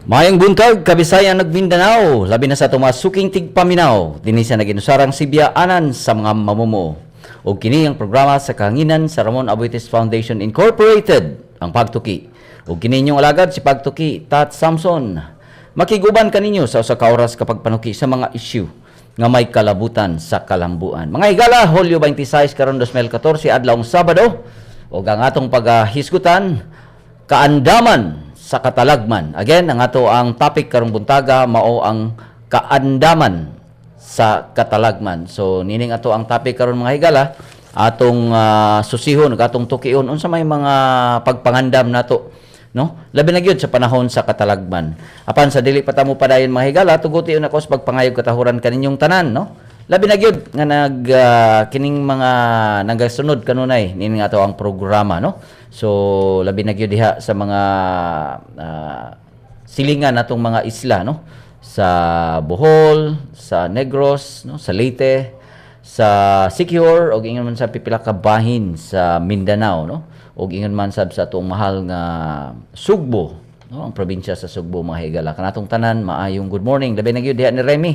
Maayong buntag, Kabisayan ug Mindanao, labi na sa atong mga suking tigpaminaw, dinhi sa naginusarang sibyaanan sa mga mamumuo. Ug kini ang programa sa kahanginan sa Ramon Aboitiz Foundation Incorporated, ang Pagtuki. Ug kini inyong alagad si Pagtuki Tat Samson. Makiguban kaninyo sa usa ka oras kapag panuki sa mga issue nga may kalabutan sa kalambuan. Mga higala, Hulyo 26 karon 2014, adlawng Sabado, ug ang atong paghisgutan, kaandaman sa katalagman. Again, ang ato ang topic karong buntaga mao ang kaandaman sa katalagman. So nining ato ang topic karon, mga higala, atong susihon ug atong tukion unsa may mga pagpangandam nato, no? Labi na gyud sa panahon sa katalagman. Apan sa dili pa ta mo padayon, mga higala, tuguti nako sa pagpangayog katahuran kaninyong tanan, no? Labi na gyud nga nag kining mga nagasunod kanunay nining ato ang programa, no? So labi na gyud diha sa mga silingan natong mga isla, no? Sa Bohol, sa Negros, no, sa Leyte, sa Siquijor ug ingon man sa pipila ka bahin sa Mindanao, no? Ug ingon man sab sa atong mahal nga Sugbo, no, ang probinsya sa Sugbo, mga higala. Kanatong tanan, maayong good morning. Labi na gyud diha ni Remy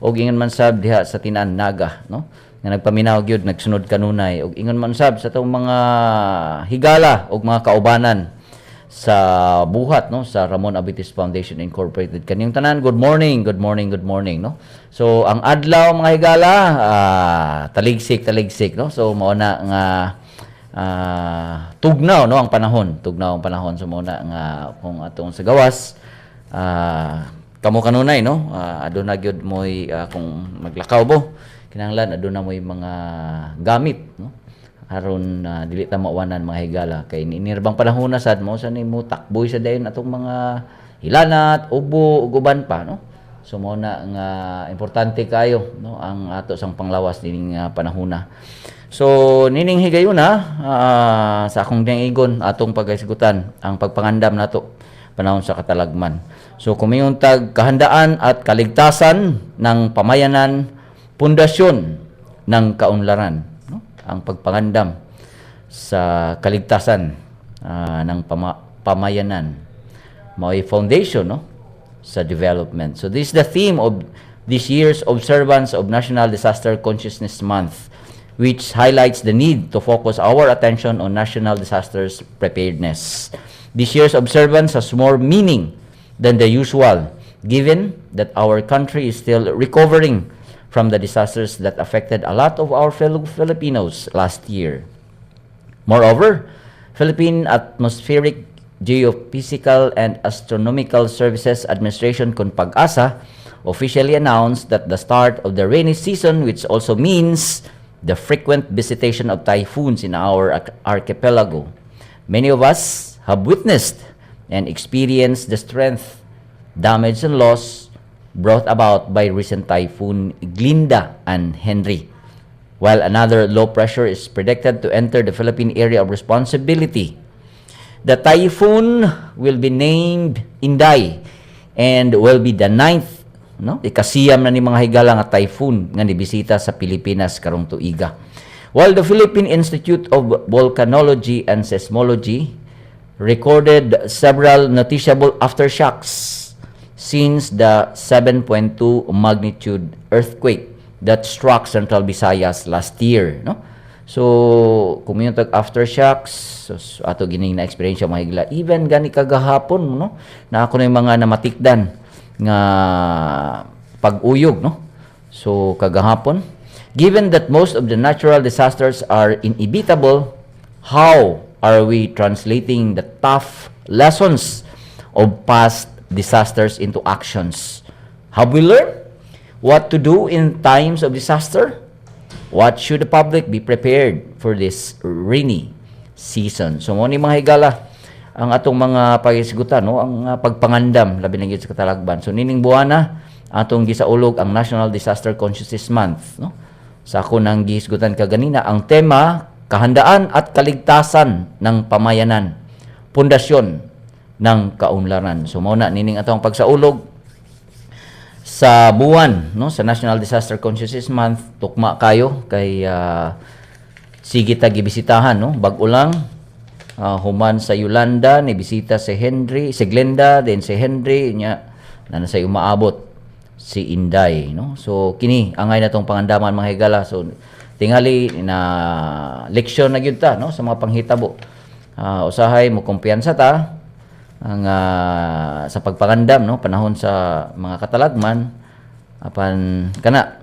ug ingon man sab diha sa Tinaan Naga, no? Nga nagpaminaw gyud, nagsunod kanunay, ug ingon man sab sa atong mga higala ug mga kaubanan sa buhat, no, sa Ramon Aboitiz Foundation Incorporated. Kaninyong tanan, good morning, good morning, good morning, no? So ang adlaw, mga higala, taligsik taligsik, no? So mao na nga tugnaw, no, ang panahon, tugnaw ang panahon. So mao na nga kung atong sa gawas kamo kanunay, no, aduna gyud moy kung maglakaw bo, kinahanglan aduna moy mga gamit, no, aron dili ta mauwanan, mga higala, kay niini bang panahon na sad mo sa nimo takboy sa dayon atong mga hilanat, ubo ug uban pa, no? So mao na nga importante kayo, no, ang ato sang panglawas nining panahona. So nining higayuna, sa akong dingigon, atong paghisgutan ang pagpangandam nato panahon sa katalagman. So kung tag kahandaan at kaligtasan ng pamayanan, pundasyon ng kaunlaran, no? Ang pagpangandam sa kaligtasan ng pamayanan mao'y foundation, no, sa development. So this is the theme of this year's observance of National Disaster Consciousness Month, which highlights the need to focus our attention on national disasters preparedness. This year's observance has more meaning than the usual, given that our country is still recovering from the disasters that affected a lot of our fellow Filipinos last year. Moreover, Philippine Atmospheric, Geophysical and Astronomical Services Administration kon PAGASA officially announced that the start of the rainy season, which also means the frequent visitation of typhoons in our archipelago. Many of us have witnessed and experienced the strength, damage, and loss brought about by recent Typhoon Glinda and Henry. While another low pressure is predicted to enter the Philippine area of responsibility, the typhoon will be named Inday and will be the ninth, no? Ikasiyam na ni, mga higala, nga typhoon nga nibisita sa Pilipinas karong tuiga. While the Philippine Institute of Volcanology and Seismology recorded several noticeable aftershocks since the 7.2 magnitude earthquake that struck Central Visayas last year, no? So, kung yung tag aftershocks, so ato gining na experience, mga higala. Even gani kagahapon, no? Na ako na yung mga namatikdan nga pag-uyog, no? So, kagahapon, given that most of the natural disasters are inevitable, how are we translating the tough lessons of past disasters into actions? Have we learned what to do in times of disaster? What should the public be prepared for this rainy season? So, mo ni, mga higala, ang atong mga paghisgutan, no, ang pagpangandam labi na gyud sa katalagman. So nining buwana atong gisaulog ang National Disaster Consciousness Month, no? Sa ako nang gihisgutan kaganina, ang tema, kahandaan at kaligtasan ng pamayanan, pundasyon ng kaunlaran. So mao na nining atong pagsaulog sa buwan, no, sa National Disaster Consciousness Month. Tukma kayo kay sige ta gibisitahan, no, bag-o lang Human sa Yolanda ni bisita si Henry, si Glenda, then si Henry nya na sa umaabot si Inday, no? So kini angay na tong pangandaman, mga higala. So tingali na leksyon na gyud ta, no, sa mga panghitabo. Usahay mo kumpiyansa ta ang sa pagpangandam, no, panahon sa mga katalagman, apan kana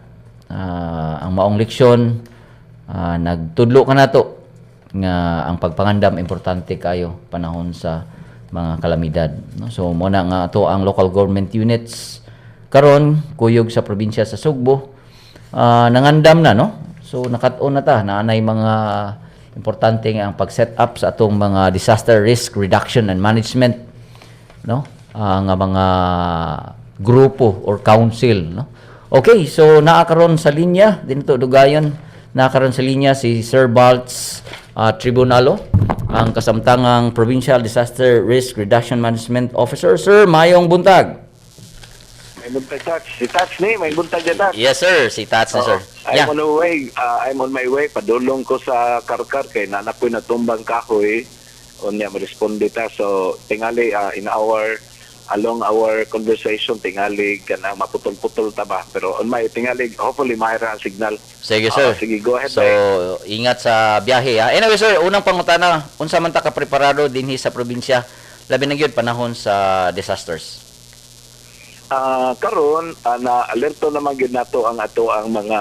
ang maong leksyon nagtudlo kanato nga ang pagpangandam importante kayo panahon sa mga kalamidad, no? So mo na nga ato ang local government units karon kuyog sa probinsya sa Sugbo nangandam na, no? So nakat-on na ta na anay mga importante nga ang pag-set up sa atong mga disaster risk reduction and management, no, nga mga grupo or council, no? Okay, so naa karon sa linya dinto dugayon, naa karon sa linya si Sir Baltz Tribunalo, ang kasamtangang Provincial Disaster Risk Reduction Management Officer. Sir, mayong buntag. May buntag, Tats. Si Tats ni, may buntag na, Tats. Yes sir, si Tats na, sir. Oo. I'm on the way. I'm on my way. Padulong ko sa Carcar kay naa na ko'y natumbang kahoy. Unya responde ta. So tingali in our along our conversation, tingali kana maputol-putol ta ba, pero on my tingali hopefully mahira ang signal. Sige, sir. Sige, go ahead. So, Bay. Ingat sa biyahe ha. Anyway, sir, unang pangutana, unsa man ta ka preparado dinhi sa probinsya labi na gyud panahon sa disasters? Karon na alerto naman gyud nato ang ato ang mga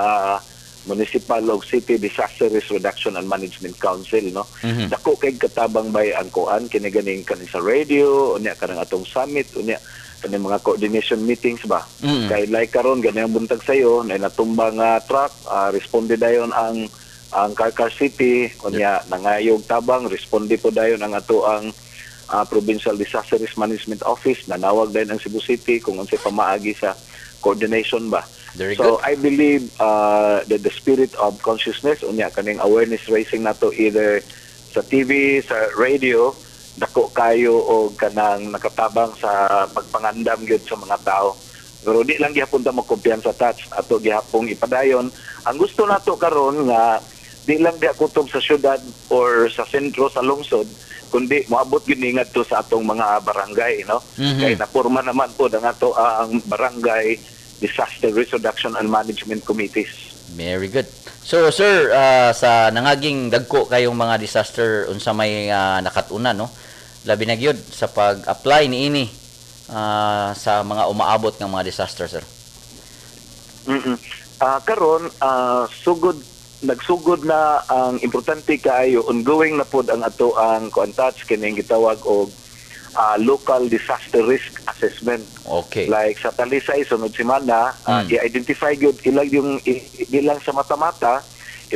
municipal ug city disaster risk reduction and management council, no? Dako kay katabang bay ang kuan kini ganing kani sa radio, unya kanang atong summit, unya kaning mga coordination meetings ba. Kay like karon gani ang buntag sayo na natumba nga truck, responde dayon ang Carcar City, unya nangayog tabang, responde po dayon ang ato ang Provincial Disaster Risk Management Office, nanawag dayon ang Cebu City kung unsay pamaagi sa coordination ba. Very So good. I believe that the spirit of consciousness, unya kaning awareness raising nato either sa TV, sa radio, dako kayo og kanang nakatabang sa pagpangandam gyud sa mga tao. Pero di lang gihapon ta magkumpiyansa, Tats, ato gihapong ipadayon. Ang gusto nato karon nga di lang diha kutob sa syudad or sa sentro sa lungsod, kundi moabot gyud ni ngadto sa atong mga barangay, no? Kay naporma naman po ang ato ang barangay disaster risk reduction and management committees. Very good. So sir, sa nangaging dagko kayong mga disaster, unsa may nakat-unan, no? Labi na gyud sa pag-apply niini sa mga umaabot ng mga disaster, sir. Karon sugod nagsugod na ang importante kaayo, ongoing na pod ang ato ang kuan, Tats, kining gitawag og local disaster risk assessment. Like sa Talisay sunod semana, i-identify gyud ilang yung di lang sa mata-mata,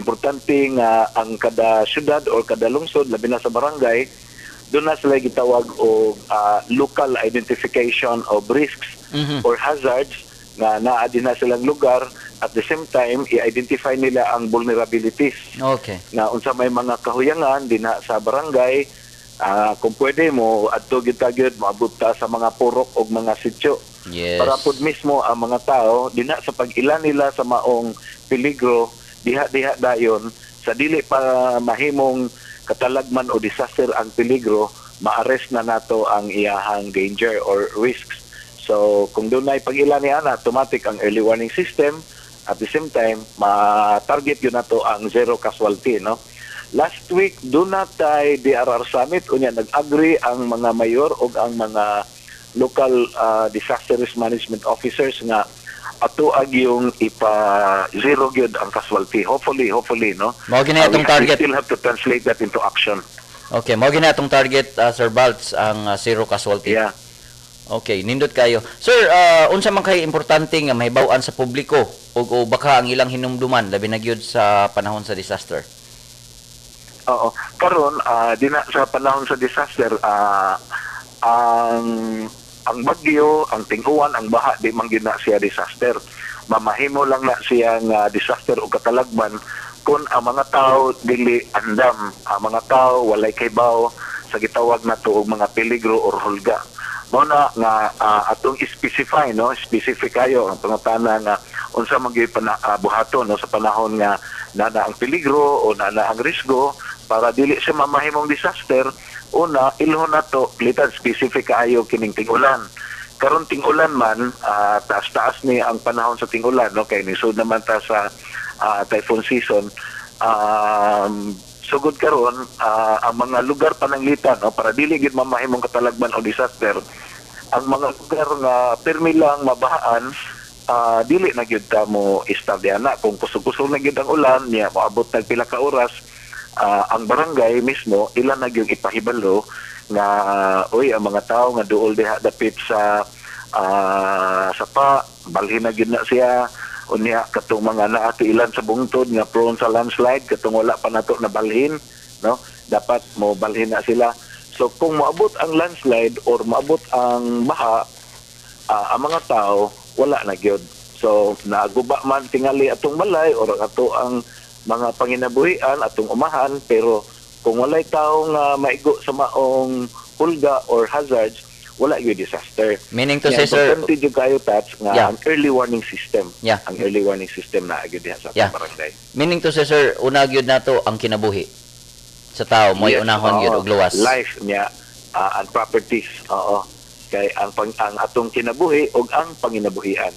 importante nga ang kada syudad or kada lungsod, labi na sa barangay, doon na sila gitawag og local identification of risks or hazards nga naa din na silang lugar. At the same time, i-identify nila ang vulnerabilities na unsa may mga kahuyangan dinha sa barangay. Kung pwede mo adto gyud ta gyud moabot ta sa mga purok og mga sityo para pud mismo ang mga tao dinha sa pag-ila nila sa maong peligro diha diha dayon sa dili pa mahimong katalagman o disaster ang peligro, ma-arrest na nato ang iyahang danger or risks. So kung dunay pag-ila ni ana, automatic ang early warning system. At the same time, ma-target yun nato ang zero casualty, no? Last week doon na tay DRR summit, unya nag-agree ang mga mayor ug ang mga local disaster risk management officers nga ato ag yung ipa zero gyud ang casualty, hopefully, hopefully, no? Mao gini atong We target. Still have to translate that into action. Okay, mao gini atong target, Sir Baltz, ang zero casualty. Yeah. Okay, nindot kayo. Sir, unsa man kay importante nga mahibaw-an sa publiko o baka ang ilang hinumduman labi na gyud sa panahon sa disaster? Oo. Karon dina sa panahon sa disaster, ang bagyo, ang tinguan, ang baha, di man gyud na siya disaster. Mamahimo lang na siya nga disaster o katalagman kung ang mga tao dili andam, ang mga tao walay kaybaw sa gitawag nato og mga peligro or hulga. Mao na nga atong specify, no, specific kayo ang pangutana nga unsa man gyud buhaton, no, sa panahon nga naa ang peligro o naa ang risgo. Para dili siya mamahimong disaster, una ilhon nato litan specific kaayo kining ting-ulan. Karon ting-ulan man, taas-taas ni ang panahon sa ting-ulan, no, kay nisud naman ta sa typhoon season. Sugod karon, ang mga lugar pananglitan, no, para dili gid mamahimong katalagman o disaster, ang mga lugar nga pirmi lang mabahaan, dili na gyud ta mo istorya na kung kusog-kusog na gyud ang ulan niya, moabot nag pila ka oras, ang barangay mismo ilan na gyud ipahibalo nga, uy, ang mga tao nga duol diha dapit sa sapa, balhin na gyud na siya. Unya katong mga naa ilan sa bungtod nga prone sa landslide, katong wala pa nato na balhin, no, dapat mo balhin na sila. So kung moabot ang landslide or moabot ang baha, ang mga tao wala na gyud. So naguba man tingali atong balay or ato ang mga panginabuhian, atong umahan, pero kung walay tao nga maigo sa maong hulga or hazards, wala gyud disaster. Meaning to say, sir, importante jud kayo, Tats, nga ang early warning system. Ang early warning system na gyud diha sa atong barangay. Meaning to say, sir, una gyud nato ang kinabuhi sa tao, mo'y unahon gyud og luwas. Life niya and properties. Oo. Kay ang atong kinabuhi ug ang panginabuhian.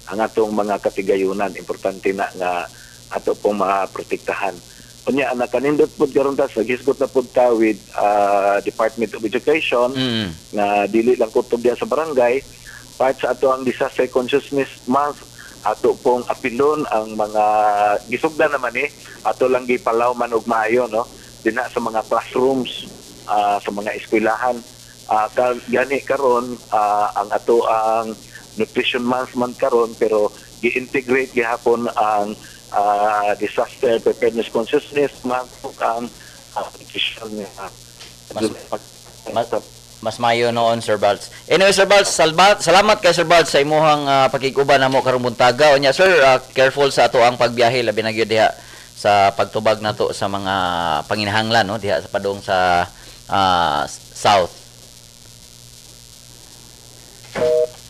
Ang atong mga katigayunan, importante na nga ato pong maprotektahan. Unya nakanindot pud karon ta, naghisgot na pud ta with Department of Education nga dili lang kutob diha sa barangay. Part sa ato ang Disaster Consciousness Month, ato pong apilon ang mga gisugdan naman eh, ato lang gipalaw man og maayo, no, dinha sa mga classrooms, sa mga eskwelahan. Gani karon, ang ato ang Nutrition Month man karon, pero gi-integrate gihapon ang Disaster Preparedness Consciousness Month ug ang nutrition nga Mas mayo noon, Sir Balts. Anyway, Sir Balts, salamat kay Sir Balts sa imuhang pakig-uban namo karong buntaga. Unya, sir, careful sa ato ang pagbiyahe, labi na gyud diha sa pagtubag nato sa mga panginahanglan, no, diha sa padung sa south.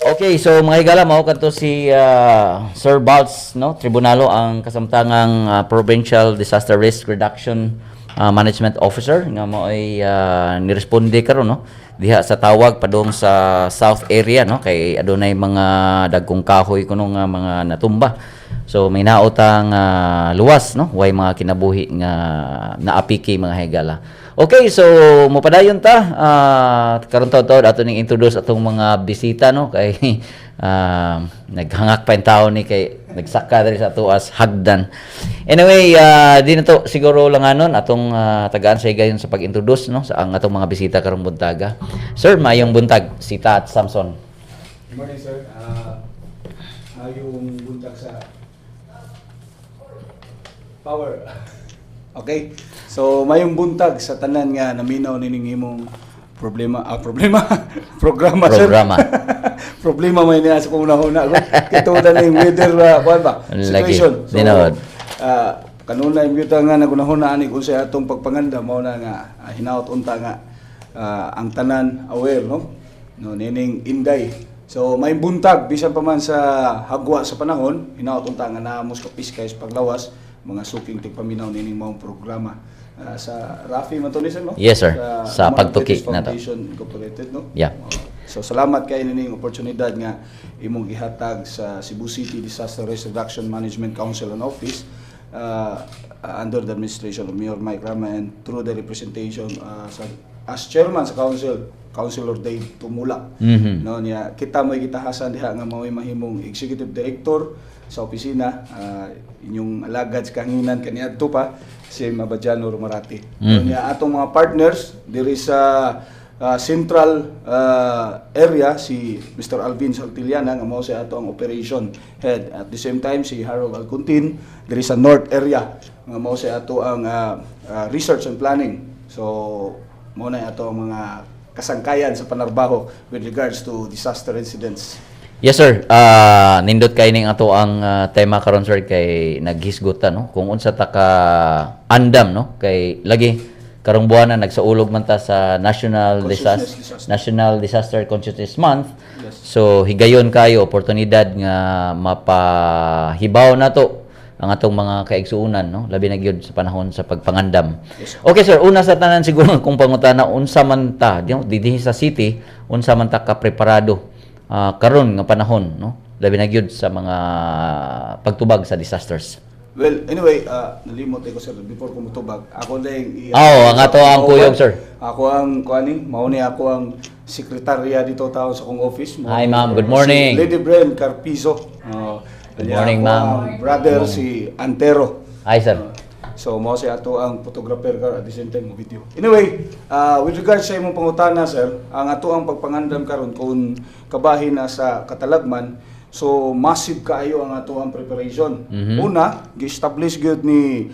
Okay, so mga higala, mao kadto si Sir Balts, no, Tribunalo, ang kasamtangang Provincial Disaster Risk Reduction Management Officer nga mao'y niresponde karon, no, diha sa tawag padung sa south area, no, kay adunay mga dagkong kahoy kuno nga mga natumba. So may nautang luwas, no, way mga kinabuhi nga naapiki, mga higala. Okay, so mopadayon ta, karon taud-taud ato ning introduce atong mga bisita, no, kay naghangak pa yung tao ni kay nagsaka diri sa ato as hagdan. Anyway, di na to siguro langanon, atong tagaan sa higayon sa pag-introduce, no, sa ang atong mga bisita karong buntaga. Sir, maayong buntag, si Tat Samson. Good morning, sir. Maayong buntag sa power. Okay. So, mayong buntag sa tanan nga naminaw nining imong problema, programa, sir. Programa. Problema may niya sa kunahuna ko. Kito na yung weather, kuan ba? Lagi. Situation. So, Tinuod. Kanunay gyud nga nagunahuna ani kung sa atong pagpanganda mao na nga hinaot unta nga ang tanan aware, no, no, nining Inday. So may buntag bisan pa man sa hagwa sa panahon, hinaot unta nga naa mo sa piskay sa paglawas, mga suking tigpaminaw nining maong programa sa Rafi man to ni sir, no? Yes, sir. Sa Among pagtuki British na to. Foundation Incorporated, no? Yeah. Oh. So salamat kay nining oportunidad nga imong gihatag sa Cebu City Disaster Risk Reduction Management Council and Office under the administration of Mayor Mike Rama and through the representation sa as chairman sa council, Councilor Dave Tumula. No niya kita mo'y gitahasan diha nga mao'y mahimong executive director sa opisina, inyong alagad sa kahanginan kaniadto pa, si Mabadiano Romarate. No, niya atong mga partners diri sa central area, si Mr. Alvin Saltiliana nga mao siya ato ang operation head. At the same time, si Harold Alcontin diri sa north area nga mao siya ato ang research and planning. So mao na ato ang mga kasangkayan sa panarbaho with regards to disaster incidents. Yes, sir. Nindot kay ning ato ang tema karon, sir, kay naghisgot ta, no, kung unsa ta ka andam, no, kay lagi karong buwana nagsaulog man ta sa National Consciousness Disaster Disaster. National Disaster Consciousness Month. Yes. So higayon kayo oportunidad nga mapahibaw nato Ang atong mga kaigsuonan, no, labi na gyud sa panahon sa pagpangandam. Okay sir, una sa tanan siguro kung pangutana, unsa man ta dinhi sa city, unsa man ta ka preparado karon nga panahon, no, labi na gyud sa mga pagtubag sa disasters? Well, anyway, nalimot ko, sir, before ko mutubag. Ako lang Oh, ang ato ang kuyog, sir. Ako ang kuani, mao ni ako ang sekretarya dito taon sa akong office. Mao Hi, ma'am. Good morning. Si Lady Bren Carpizo. Oh, Good morning, ako ma'am. ang brother si Antero. Hi, sir. So mao si ato ang photographer ka at the same time mo video. Anyway, with regards sa imong pangutana, sir, ang ato ang pagpangandam karon kung kabahin na sa katalagman, so massive kaayo ang ato ang preparation. Una, gi-establish gyud ni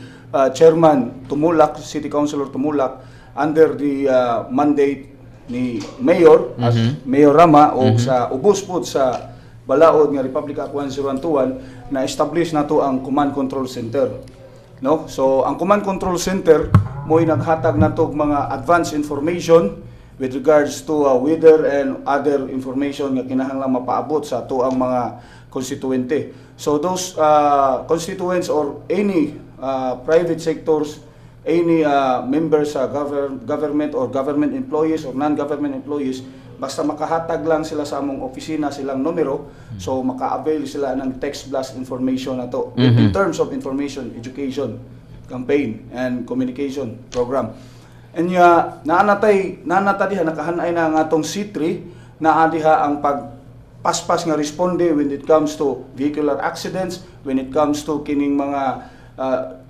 Chairman Tumulak, City Councilor Tumulak, under the mandate ni Mayor as Mayor Rama o sa ubos pod sa balaod nga Republic Act 1021 na establish nato ang Command Control Center. No? So ang Command Control Center mo'y naghatag nato og mga advanced information with regards to weather and other information nga kinahanglan mapaabot sa ato ang mga konstituente. So those constituents or any private sectors, any members sa government or government employees or non-government employees, basta makahatag lang sila sa among opisina silang numero, so maka-avail sila ng text blast information na to in terms of information, education, campaign, and communication program. And ya, naanatay, naanata diha, nakahanay na ang atong C3, naa diha ang pag paspas nga responde when it comes to vehicular accidents, when it comes to kining mga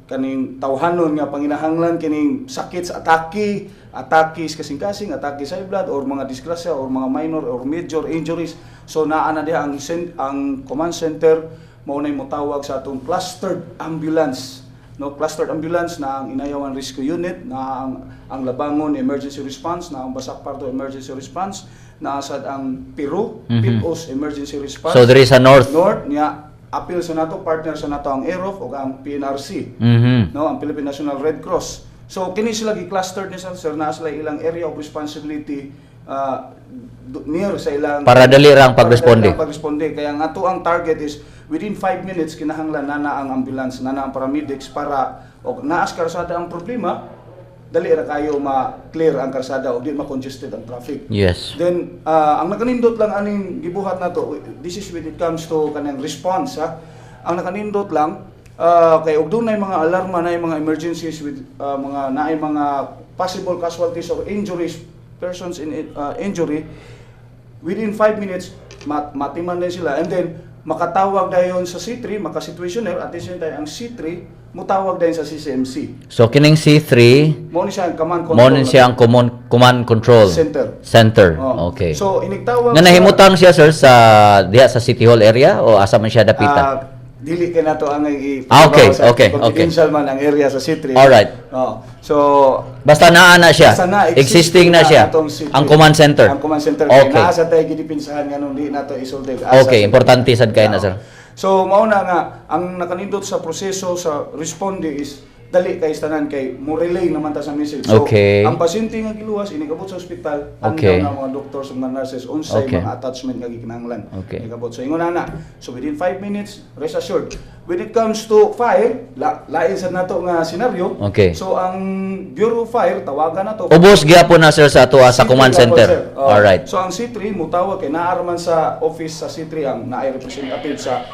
kaning tawhanon nga panginahanglan kining sakit sa atake, atake sa kasing-kasing, atake sa high blood or mga disgrasya or mga minor or major injuries. So naa na diha ang command center, mao nay motawag sa atong clustered ambulance, no? Clustered ambulance na ang Inayawan Rescue Unit, na ang Labangon Emergency Response, na ang Basak Pardo Emergency Response, na sad ang Peru PIPOS Emergency Response. So there is a north. North niya, apil sa nato, partner sa nato ang AROF o ang PNRC, no, ang Philippine National Red Cross. So kini sila gi-clustered ni sir, naa sila ilang area of responsibility near sa ilang Para dali ra ang para pagresponde. dali ra ang pagresponde. Kaya ang ato ang target is within 5 minutes kinahanglan na na ang ambulance, na na ang paramedics para og naas karsada ang problema, dali ra kayo ma-clear ang karsada og di ma-congested ang traffic. Then ang nakanindot lang aning gibuhat nato, this is when it comes to kanang response ha. Ang nakanindot lang kay og dunay mga alarma na mga emergencies with mga naay mga possible casualties or injuries, persons in injury, within 5 minutes matiman din sila and then makatawag dayon sa C3, maka-situationer. At the same time, ang C3 mutawag dayon sa CCMC. So kining C3 Mao ni siya ang command control mo ni siya ang command control center. Center. Oh. Okay. So inigtawag Nga nahimutang siya, sir, sa diha sa City Hall area o asa man siya dapita? Ah, dili kay nato ang i sa confidential man ang area sa C3. Oh. So Basta naa na siya. Basta na, existing na siya. Atong C3. Ang command center. Ang command center. Kay naa sa tayo gidipinsahan nga nung di nato isulti. Asa Okay, importante sad kay na, sir. So mao na nga ang nakanindot sa proseso sa responde is dali kay tanan kay mo relay naman ta sa message. So ang pasyente nga giluwas inikabot sa ospital, andam na mga doctors ug mga nurses unsay mga attachment nga gikinahanglan. Inikabot. So ingon ana. So within 5 minutes, rest assured. When it comes to fire, lain sa nato nga senaryo. So ang Bureau of Fire tawagan na to. Ubos gyapon na, sir, sa ato sa C3 command gyapon, center. Sir. Oh. Alright. So ang C3 mutawag kay naa man sa office sa C3 ang naay representative sa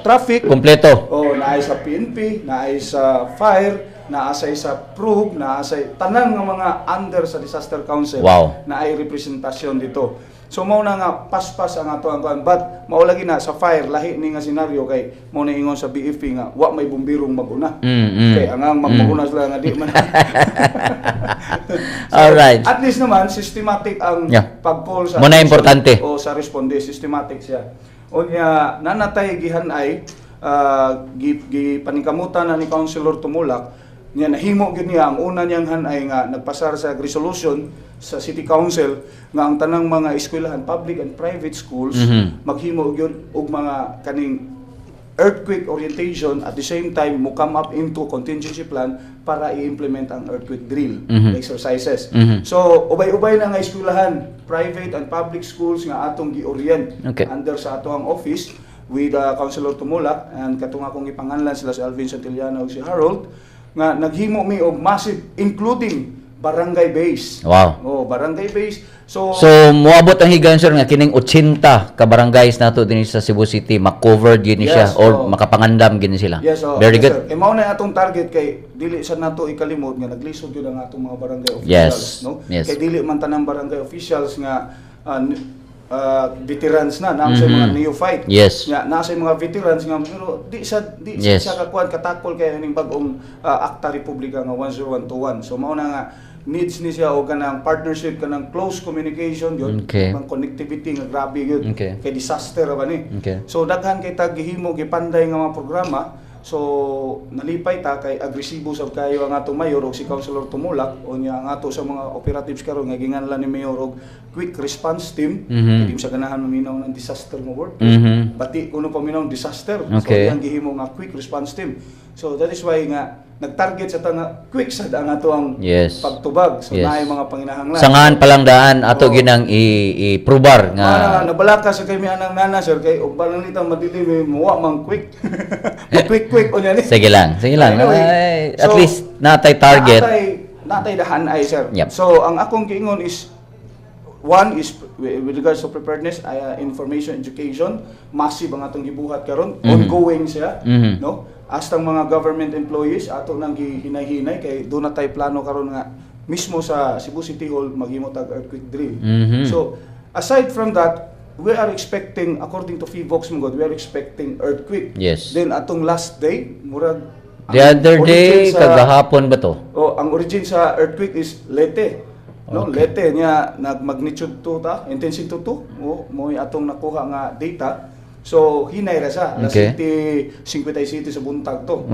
traffic. Kompleto. Oh, naay sa PNP, naay sa fire, naasay sa PRUG, naasay tanan nga mga under sa disaster council. Naay representasyon dito. So mao na nga paspas ang ato ang kuan, but mao lagi na sa fire lahi ni nga senaryo kay mao na ingon sa BFP nga wa may bumbirong mag-una. Kay ang magmaguna sila nga di man. So, at least naman systematic ang pag-call sa Mao na importante. o sa responde, systematic siya. Unya nanatay gihan ay gi paningkamutan na ni Councilor Tumulak niya, nahimo gyud niya ang una niyang hanay nga nagpasar sa resolution sa City Council nga ang tanang mga eskwelahan, public and private schools, maghimo gyud og mga kaning earthquake orientation, at the same time mo come up into contingency plan para i-implement ang earthquake drill exercises. So ubay-ubay na nga eskwelahan, private and public schools nga atong gi-orient under sa ato ang office. with Councilor Tumulak and katong akong ipanganlan, sila si Alvin Santillano ug si Harold, nga naghimo mi og massive, including barangay base. Oh, barangay base. So, So muabot ang higayon, sir, nga kining 80 ka barangays nato dinhi sa Cebu City ma-cover gyud ni siya Yes, or oo. Makapangandam gyud ni sila. Yes, oh, Very yes, good. sir. Kay mao na atong target, kay dili sa nato ikalimot nga naglisod gyud ang atong mga barangay officials, no? Kay dili man tanang barangay officials nga veterans na, naa sa mga neophyte. Nga naa sa mga veterans nga pero di sa kakuan katakol kay ning bag-ong Akta Republika nga 10121. So mao na nga needs ni siya og kanang partnership, kanang close communication gyud, mga connectivity nga grabe gyud. Kay disaster ra ba ni. So daghan kay tag gihimo, gipanday nga mga programa. So nalipay ta kay agresibo sab kayo ang atong mayor og si Councilor Tumulak. Unya ang ato sa mga operatives karon nga ginganlan ni mayor og quick response team. Hindi sa ganahan maminaw ng disaster nga word. Bati kuno paminaw disaster. So iyang gihimo nga quick response team. So that is why nga nagtarget sa ta nga quick sad ang ato ang pagtubag. So naay mga panginahanglan. Sangan pa lang daan ato ginang i-probar nga Nga nabalaka sa kay mi anang nana, sir, kay ug balang nita madili mi muwa mang quick. Quick quick unya ni. Sige lang, sige lang. Anyway, Ay, at so, least natay target. Natay dahan ay, sir. So ang akong giingon is one is with regards to preparedness ay information, education, massive ang atong gibuhat karon, ongoing siya, no? Hasta ang mga government employees ato nang gihinay-hinay kay duna tay plano karon nga mismo sa Cebu City Hall maghimo tag earthquake drill. So aside from that, we are expecting, according to PHIVOLCS man gud, we are expecting earthquake. Then atong last day, murag The ang other day, origin kagahapon ba to? Oh, ang origin sa earthquake is Leyte. No, Leyte niya nag magnitude 2 ta, intensity 2. Oh, mo atong nakuha nga data. So hinay ra sa alas 7:57 sa buntag to.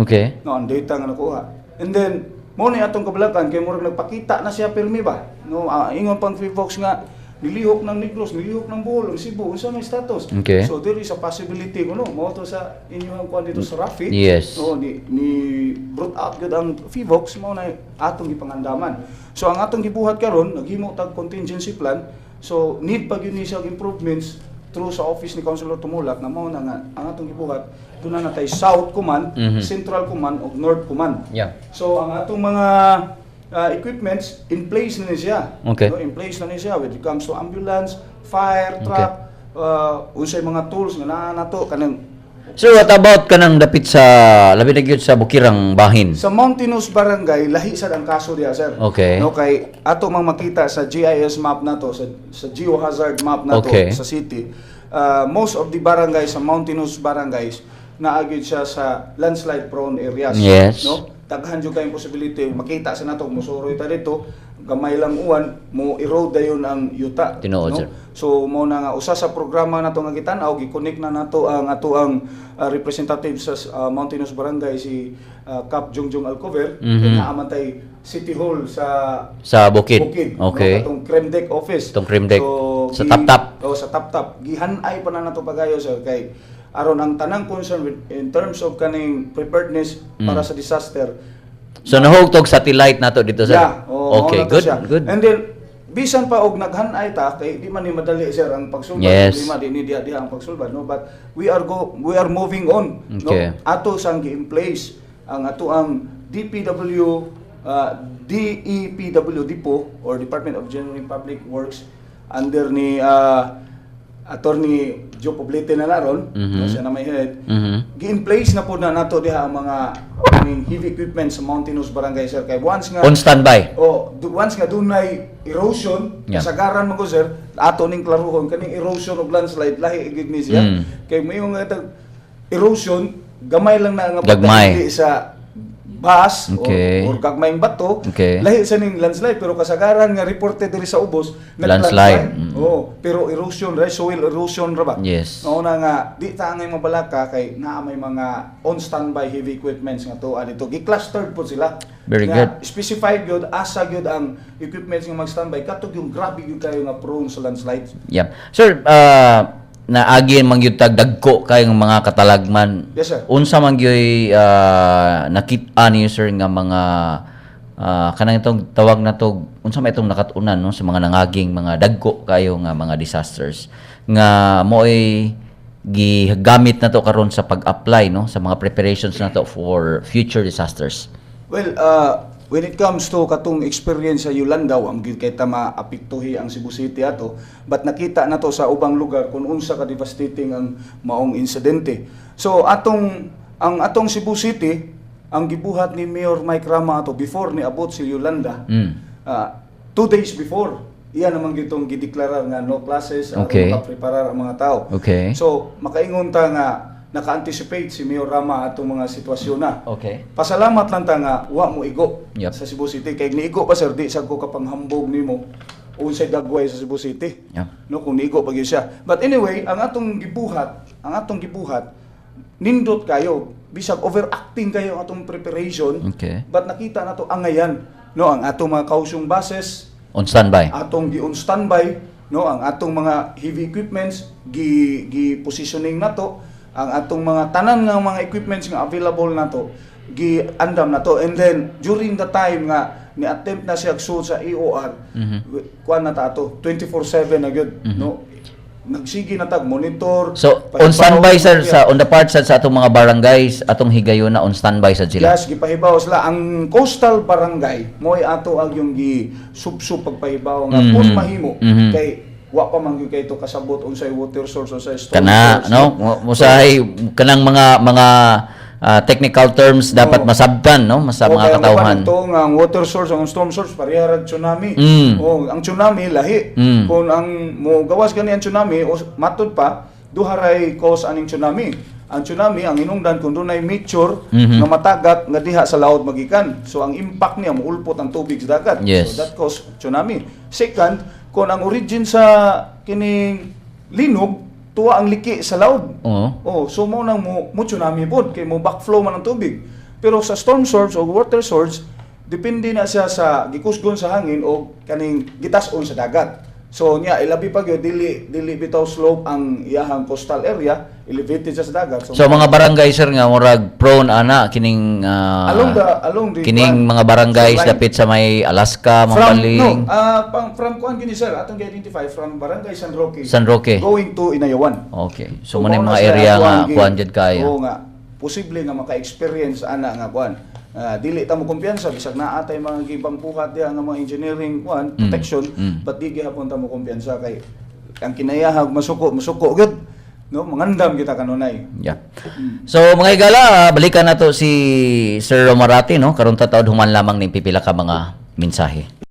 No, ang data nga nakuha. And then mo ni atong kabalakan kay murag nagpakita na siya pirmi ba. No, ingon pang PHIVOLCS nga nilihok ng Negros, nilihok ng Bohol, ang Cebu, unsa may status. So there is a possibility kuno mo to sa inyong kuan dito sa Rafi. No, ni brought out gyud ang PHIVOLCS, mao na atong gipangandaman. So ang atong gibuhat karon, naghimo tag contingency plan. So need pa gyud ni siya og improvements through sa office ni Councilor Tumulak na mao na nga ang atong gibuhat, duna na tay South Command, Central Command ug North Command. So ang atong mga equipments in place na ni siya. No, in place na ni siya when it comes to ambulance, fire truck, unsay mga tools nga naa nato kanang Sir, what about kanang dapit sa labi na gyud sa Bukirang Bahin? Sa mountainous barangay, lahi sad ang kaso diya, sir. No, kay ato mang makita sa GIS map nato, sa geohazard map nato sa city. Most of the barangays sa mountainous barangays naa gyud siya sa landslide prone areas. No? Daghan jud kayong possibility makita sa nato musuroy ta dito, gamay lang uwan, mo erode dayon ang yuta. Tinuod, no? sir. So mo na nga usa sa programa nato nga gitan-aw, gi-connect na nato ang ato ang representative sa mountainous barangay, si Cap Jungjung Alcover. Kay naa man tay City Hall sa Sa Bukid. Bukid. No, katong Kremdek office. Katong Kremdek. So, Sa Tap-Tap. Oh, sa Tap-Tap. Gihanay pa na nato pagayo, sir, kay aron ang tanang concern in terms of kaning preparedness para sa disaster. So nahugtog satellite nato dito, sir. Yeah, oh, mao na to good, siya. Good. And then bisan pa og naghanay ta kay di man ni madali, sir, ang pagsulbad, problema di ni diha diha ang pagsulbad, no, but we are moving on, no? Ato sang gi in place ang ato ang DPW DEPW Depot or Department of Engineering Public Works under ni Attorney Joe Poblete na naron, no, siya na may head. Gi-in place na po na nato diha ang mga kaning heavy equipment sa mountainous barangay, sir, kay once nga On standby. Oh, once nga dunay erosion, kasagaran mo ko, sir, ato ning klaruhon kaning erosion ug landslide, lahi gyud ni siya. Kay mayo nga erosion, gamay lang na nga Gagmay. pagkahili sa bus or gagmayng bato, lahi sa ning landslide, pero kasagaran nga reported diri sa ubos Landslide. Oh, pero erosion ra, soil erosion ra ba? Yes. Mao na nga di ta angay mabalaka kay naa may mga on standby heavy equipments nga tuwa dito. Gi-clustered po sila. Very Nga good. specified gyud asa gyud ang equipments nga mag-standby katong yung grabe gyud kayo nga prone sa landslides. Yep. Sir, naagi man gyud tag dagko kayong mga katalagman. Yes, sir. Unsa man gyud nakit-a niyo, sir, nga mga kanang itong tawag na to, unsa may itong nakat-unan, no, sa mga nangaging mga dagko kayo nga mga disasters nga mo'y Gigamit na to karon sa pag-apply, no, sa mga preparations na to for future disasters? Well, when it comes to katong experience sa Yolanda, wa gyud kay ta maapektuhi ang Cebu City ato, but nakita na to sa ubang lugar kung unsa ka devastating ang maong insidente. So atong ang atong Cebu City, ang gibuhat ni Mayor Mike Rama ato before ni abot si Yolanda, 2 days before, iya naman gitong gideklarar nga no classes aron makapreparar ang mga tao. So makaingon ta nga naka-anticipate si Mayor Rama atong mga sitwasyon na. Pasalamat lang ta nga wa mo igo sa Cebu City, kay niigo pa, sir, di sad ko kapanghambog nimo unsay dagway sa Cebu City. No, kung niigo pa gyud siya. But anyway, ang atong gibuhat nindot kayo, bisag overacting kayo ang atong preparation. But nakita na to angayan, no, ang atong mga kausyong buses On standby. Atong gi on standby, no, ang atong mga heavy equipments gi gi positioning nato, ang atong mga tanan nga mga equipments nga available nato gi andam nato, and then during the time nga ni attempt na siya sud sa EOR, kuan na ta ato, 24/7 na gyud, no, nagsige na tag monitor. So, on standby, sir, sa on the part sa atong mga barangays, atong higayuna on standby sa sila. Yes, gipahibaw sila. Ang coastal barangay, mo'y ato ang yung gi subsub pagpahibaw nga kung mahimo kay wa pa man gyud kay to kasabot unsay water source, unsay storm Kana source. No, musahay kanang mga technical terms dapat masabtan, no, sa O, mga kaya ang katawhan. uban to nga ang water source, ang storm source pareha ra tsunami. O ang tsunami lahi. Kung ang mo gawas gani ang tsunami o matud pa duha ray cause aning tsunami. Ang tsunami, ang hinungdan kung dunay meteor nga matagak nga diha sa laot magikan. So ang impact niya, muulpot ang tubig sa dagat. So that cause tsunami. Second, kung ang origin sa kining linog tuwa ang liki sa laod. Oh, so mo nang mo tsunami pod kay mo backflow man ang tubig. Pero sa storm surge o water surge, depende na siya sa gikusgon sa hangin o kaning gitas-on sa dagat. So niya ilabi pa gyud dili dili bitaw slope ang iyahang coastal area, elevated siya sa dagat. So mga barangay, sir, nga murag prone ana kining Along the kining mga barangays shoreline. Dapit sa may Alaska, From Mambaling, no, from kuan gini, sir, atong gi-identify from Barangay San Roque San Roque. Going to Inayawan. Okay. So, mo na yung mao mga na siya area ato nga ang kuan jud kaya. Oo nga. Posible nga maka-experience ana nga kuan. Dili ta mo kumpiyansa bisag naa tay mga gibangpuhat diha nga mga engineering kuan protection, but di gihapon ta mo kumpiyansa kay ang kinayahag masuko masuko gyud, no, mangandam kita kanunay. Yeah. So mga higala, balikan nato si Sir Romarate, no, karon ta taod human lamang ning pipila ka mga mensahe.